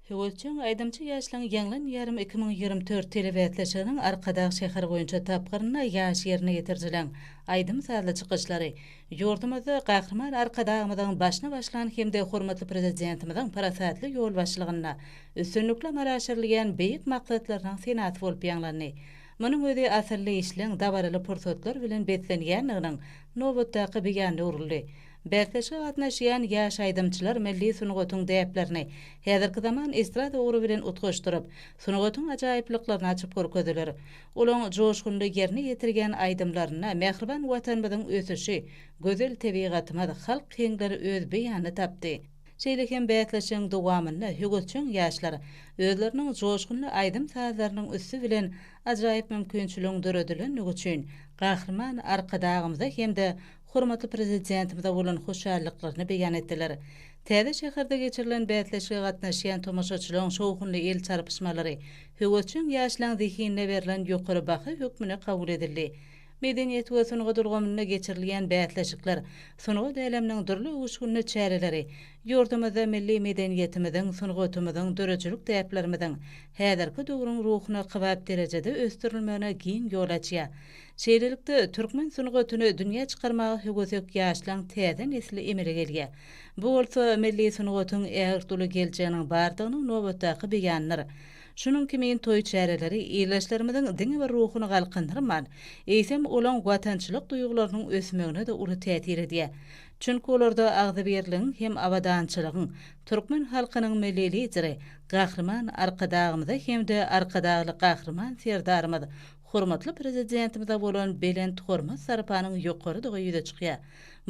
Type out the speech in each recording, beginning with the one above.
Höwesjeň aýdymçy ýaşlaryň Ýaňlan ýarym 2024 telebäsleşiginiň Arkadag şäheri boýunça tapgyrynda ýaş ýerine ýetirijileriň aýdym-sazly çykyşlary ýurdumyzda Gahryman Arkadagymyzyň başyny başlan hem-de hormatly Prezidentimiziň parasatly ýolbaşçylygynda üstünlikli amala aşyrylýan beýik maksatlarynyň senasy bolup ýaňlandy. Munuň özi asylly işleň dabaraly pursatlar bilen beslenýändiginiň nobatdaky beýanyna öwrüldi. Bäsleşige gatnaşýan ýaş aýdymçylar milli sungatyň däplerini häzirki zaman estrada ugry bilen utgaşdyryp, sungatyň ajaýyplyklaryny açyp görkezdiler. Olaň joşgunly ýerine ýetirýän aýdymlarynda mähriban Watanymyzyň ösüşi, gözel tebigatymyz, halk heňleri öz beýanyny tapdy. Şeýle hem bäsleşigiň dowamynda höwesjeň ýaşlar özleriniň joşgunly aýdym-sazlarynyň üsti bilen ajaýyp mümkinçiligiň döredilendigi üçin Gahryman Arkadagymyza hem-de hormatly Prezidentimize bolan hoşallyklaryny beýan etdiler. Täze şäherde geçirilen bäsleşige gatnaşýan tomaşaçylaryň şowhunly el çarpyşmalary höwesjeň ýaşlaryň zehinine berlen ýokary baha hökmünde kabul edildi. Medeniýet we sungat ulgamynda geçirilýän bäsleşikler, sungat äleminiň dürli öwüşginli çäreleri ýurdumyzda milli medeniýetimiziň, sungatymyzyň, döredijilik däplerimiziň häzirki döwrüň ruhuna kybap derejede ösdürilmegine giň ýol açýar. Şeýlelikde, türkmen sungatyny dünýä çykarmaga höwesek ýaşlaň täze nesli emele gelýär. Bu bolsa milli sungatyň ägirt uly geljeginiň bardygynyň nobatdaky beýanydyr. Şunuň kimin toý çäreleri ildeşlerimiziň diňe bir ruhuny galkyndyrman, eýsem, olaň watançylyk duýgularynyň ösmegine-de uly täsir edýär. Çünki olarda agzybirligiň hem abadançylygyň, türkmen halkynyň Milli Lideri Gahryman Arkadagymyza hem-de Arkadagly Gahryman Serdarymyz hormatly Prezidentimize bolan belent hormat-sarpanyň ýokarydygy ýüze çykýar.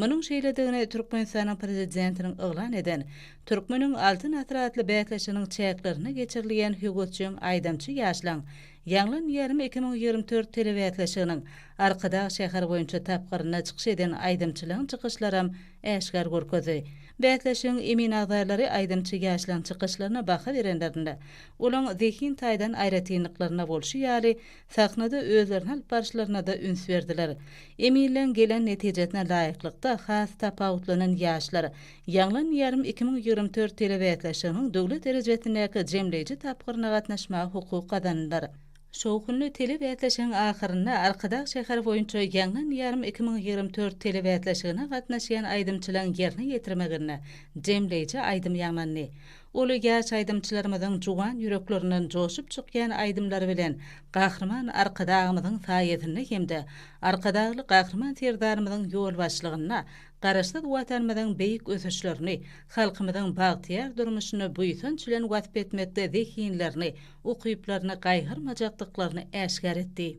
Munuň şeýledigini Türkmenistanyň Prezidentiniň yglan eden Türkmeniň Altyn asyry atly bäsleşiginiň çäklerinde geçirilýän höwesjeň aýdymçy ýaşlaň Ýaňlan ýarym 2024 telebäsleşiginiň Arkadag şäheri boýunça tapgyrynda çykyş eden aýdymçylaryň çykyşlaram äşgär görkezdi. Bäsleşigiň emin agzalary aýdymçy ýaşlaň çykyşlaryna baha berenlerinde, Olaň zehin taýdan aýratynlyklarynda bolşy ýaly, sahnada özlerini alyp baryşlaryna-da üns berdiler. Eminleň gelen netijesine laýyklykda, has tapawutlanan ýaşlar Ýaňlan ýarym 2024 telebäsleşiginiň döwlet derejesindäki jemleýji tapgyryna gatnaşmaga hukuk gazandylar. Şowhunly telebäsleşigiň ahyrynda Arkadag şäheri boýunça Ýaňlan ýarym 2024 telebäsleşigine gatnaşýan aýdymçylaryň ýerine ýetirmeginde jemleýji aýdym ýaňlandy. Uly ýaş aýdymçylarymyzyň juwan ýüreklerinden joşup çykýan aýdymlary bilen Gahryman Arkadagymyzyň saýasynda hem-de Arkadagly Gahryman Serdarymyzyň ýolbaşçylygynda Garaşsyz Watanymyzyň beýik ösüşlerini, halkymyzyň bagtyýar durmuşyny buýsanç bilen wasp etmekde zehinlerini, ukyplaryny gaýgyrmajakdyklaryny äşgär etdi.